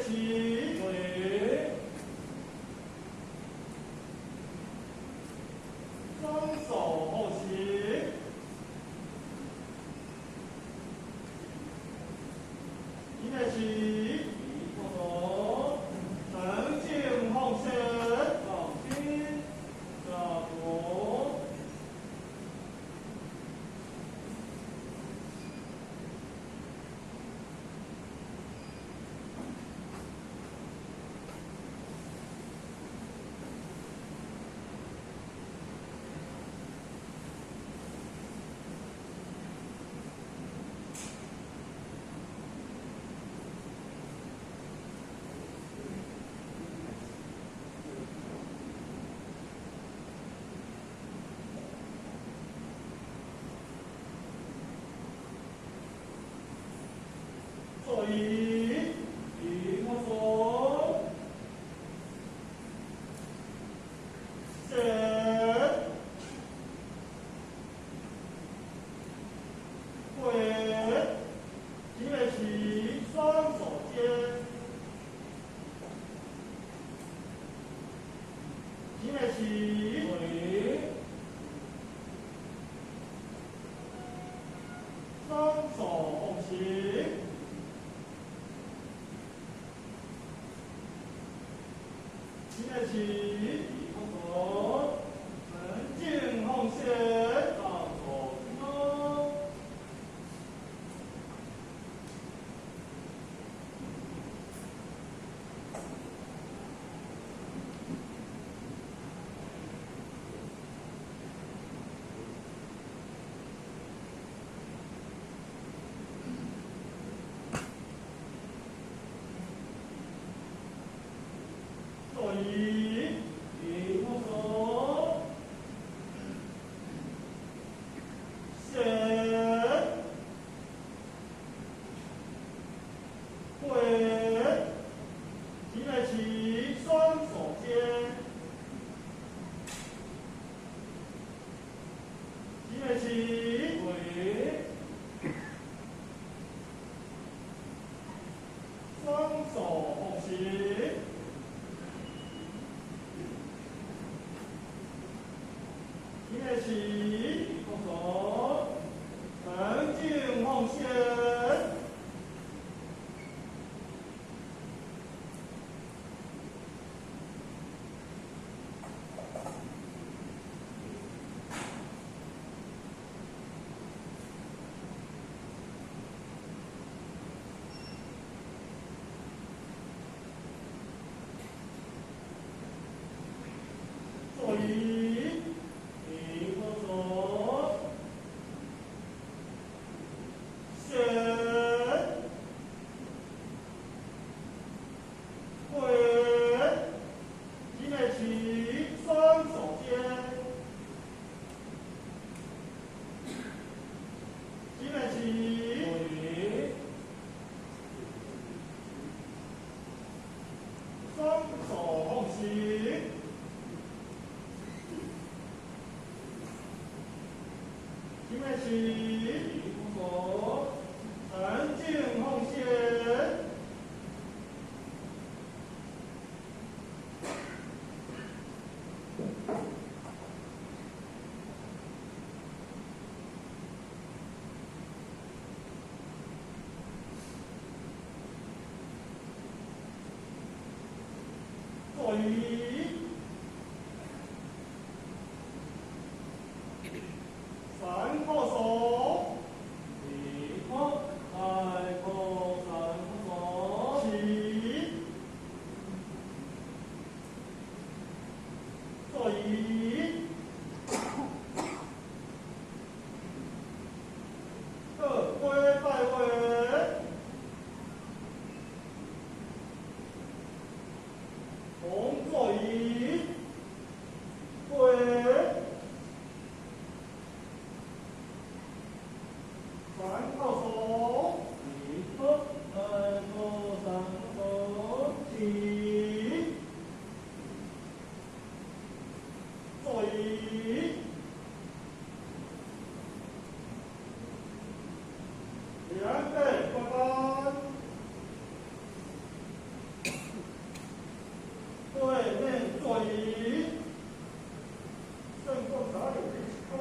齊，跪，雙手抱膝，前面齊，左，沉靜放線，放心，下步。左一，一摸左，三，跪，前面起，雙手接，前面起，跪，雙手捧起。前面起，左，沉靜放線，放手輕。左一，一摸左，三，跪，前面起，雙手接，前面起，跪，雙手捧起。前面起，左，沉靜放線。左一，一摸左，三，跪，前面起，雙手接，前面起，跪，雙手捧起。前面起，左，沉靜放線。左一，三個手，一個，二個，三個，起，左一，二跪拜位，紅左一。對面坐椅，聖供灑禮一鞠躬。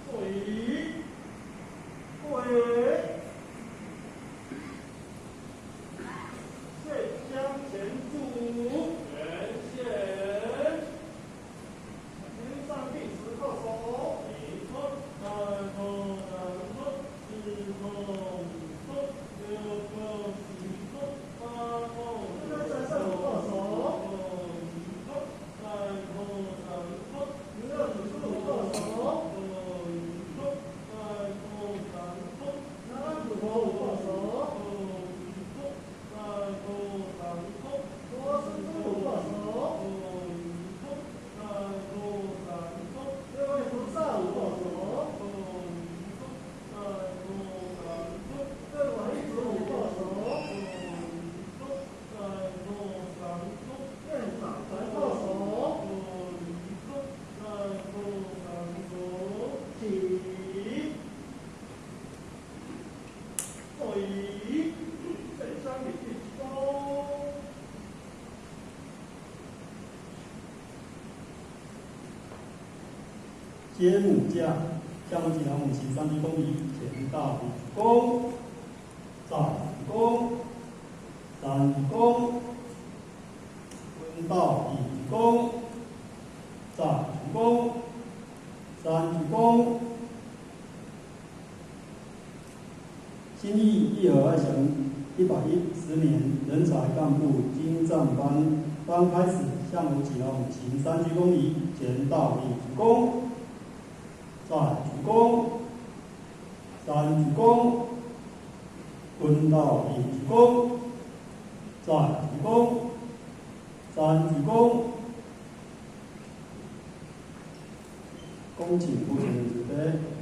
坐椅，跪，謝香前祝，全獻，天上弟子叩首，一叩，二叩，三叩，四叩，五叩，六叩，七叩，八叩，九叩，十叩，三叩，三叩，二叩，五叩，二叩，三叩，五叩，一叩，二叩，三叩，一叩，二叩，三叩，一叩，二叩，三叩，一叩，二叩，三叩，一叩，二叩，三叩，起，坐椅，獻香禮一鞠躬。接母駕，向我們老母行三鞠躬禮，前大一躬，再一躬，三鞠躬，溫道一躬，再一躬，三鞠躬。新義義和愛祥110年人才幹部精湛班班開始，向我啟老母行三鞠躬禮，前道一躬，再鞠躬，三鞠躬，蹲道一鞠躬，再鞠躬，三鞠躬。恭請父親慈悲。